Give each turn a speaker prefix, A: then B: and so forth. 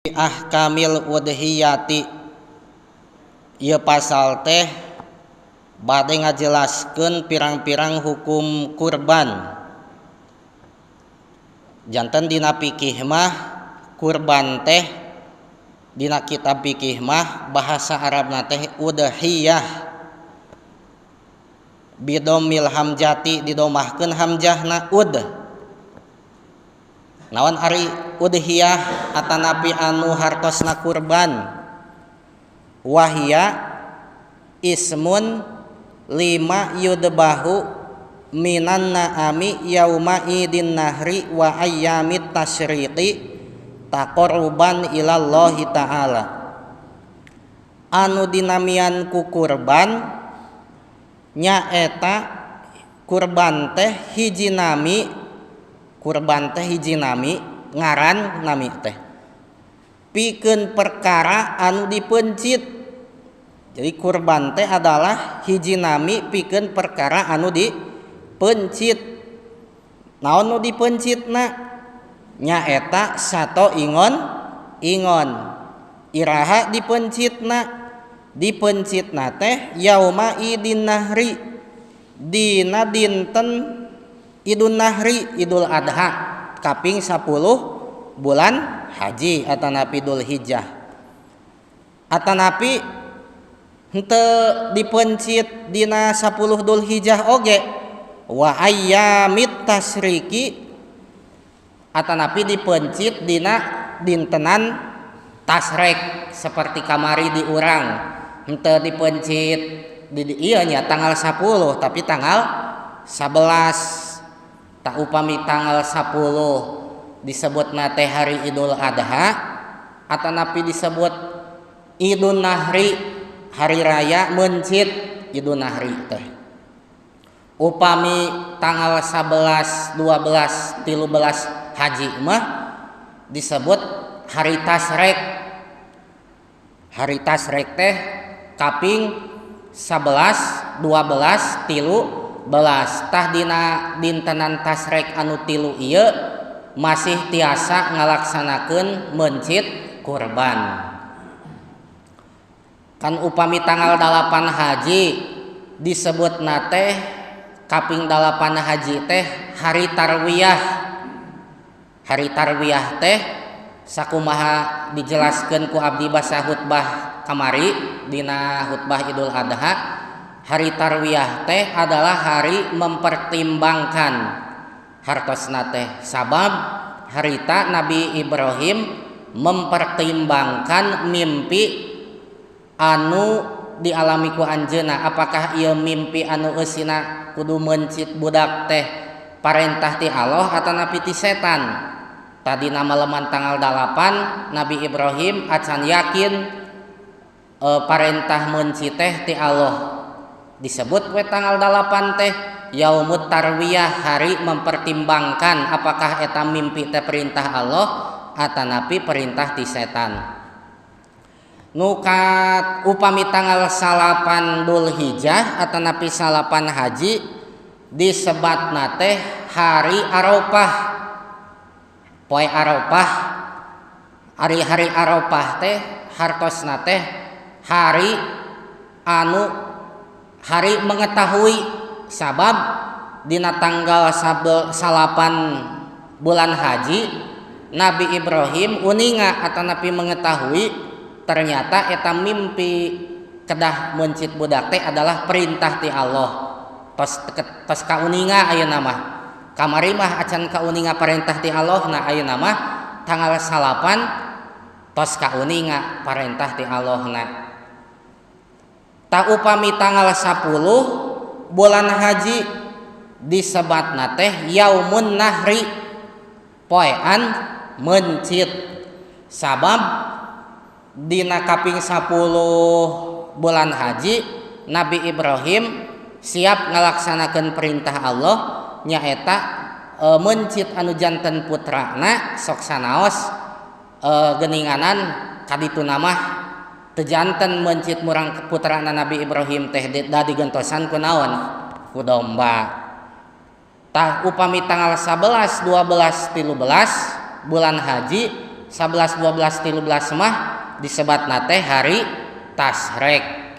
A: Ahkamil udhiyati, ieu pasal teh bade ngajelaskeun pirang-pirang hukum kurban. Janten dina fikih mah kurban teh, dina kitab fikih mah bahasa Arabna teh udhiyah, bidomil hamjati, didomahkeun hamjahna. Ud naon ari udhiyah atanapi anu hartosna kurban? Wahia ismun lima yudbahu minan na'ami yauma idin nahri wa ayyamit tasyriqi taqarruban ilallahi ta'ala. Anu dinamian ku kurban nyaeta kurban teh hiji nami, kurban teh hiji nami, ngaran nami teh pikeun perkara anu dipencit. Jadi kurban teh adalah hiji nami pikeun perkara anu dipencit. Naon nu dipencitna? Nyaeta sato ingon ingon. Iraha dipencitna? Dipencitna teh yauma idin nahri, dina dinten Idul Nahri, Idul Adha kaping 10 bulan haji atanapi Idul Hijjah. Atanapi henteu dipencit dina 10 Dul Hijjah oge, wa ayyamit tasyriki, atanapi dipencit dina dintenan tasrek seperti kamari di urang henteu dipencit di ieu nya tanggal 10 tapi tanggal 11. Tak upami tanggal 10 disebut teh hari Idul Adha atanapi disebut Idul Nahri, hari raya mencit Idul Nahri teh. Upami tanggal 11, 12, 13 haji mah disebut hari tasrek. Hari tasrek teh kaping 11, 12, 13. Tah dina dintenan tasrek anu tilu ieu masih tiasa ngalaksanakeun mencit kurban. Kan upami tanggal 8 haji disebut teh kaping 8 haji teh hari tarwiyah. Hari tarwiyah teh sakumaha dijelaskeun ku abdi basa khutbah kamari dina khutbah Idul Adha, hari tarwiyah teh adalah hari mempertimbangkan hartosna teh. Sabab harita Nabi Ibrahim mempertimbangkan mimpi anu dialami ku anjeunna, apakah ieu mimpi anu eusina kudu mencit budak teh parentah ti Allah atanapi ti setan. Tadi nama leman tanggal 8 Nabi Ibrahim acan yakin parentah mencit teh ti Allah. Disebut we tanggal 8 teh yaumut tarwiyah, hari mempertimbangkan apakah eta mimpi teh perintah Allah atanapi perintah ti setan. Nukat upami tanggal 9 Dzulhijjah atanapi 9 haji disebatna teh hari Arafah, poe Arafah. Hari-hari Arafah teh hartosna teh hari anu hari mengetahui, sabab dina tanggal 9 bulan haji Nabi Ibrahim uninga atanapi mengetahui ternyata eta mimpi kedah mencit budak teh adalah perintah ti Allah. Tos tos kauninga ayeuna mah. Kamari mah acan kauninga perintah ti Allah, nah ayeuna mah tanggal 9 tos kauninga perintah ti Allah na. Tak upami tanggal 10 bulan haji disebatna teh yaumun nahri, poean mencit. Sabab dina kaping 10 bulan haji Nabi Ibrahim siap ngalaksanakeun perintah Allah, nyaeta mencit anu janten putrana sok sanaos geninganan kadituna mah teu janten mencit murang putrana Nabi Ibrahim teh da digentosan ku naon? Ku domba. Tah upami tanggal 11, 12, 13 bulan haji 11, 12, 13 mah disebatna teh hari tasrek.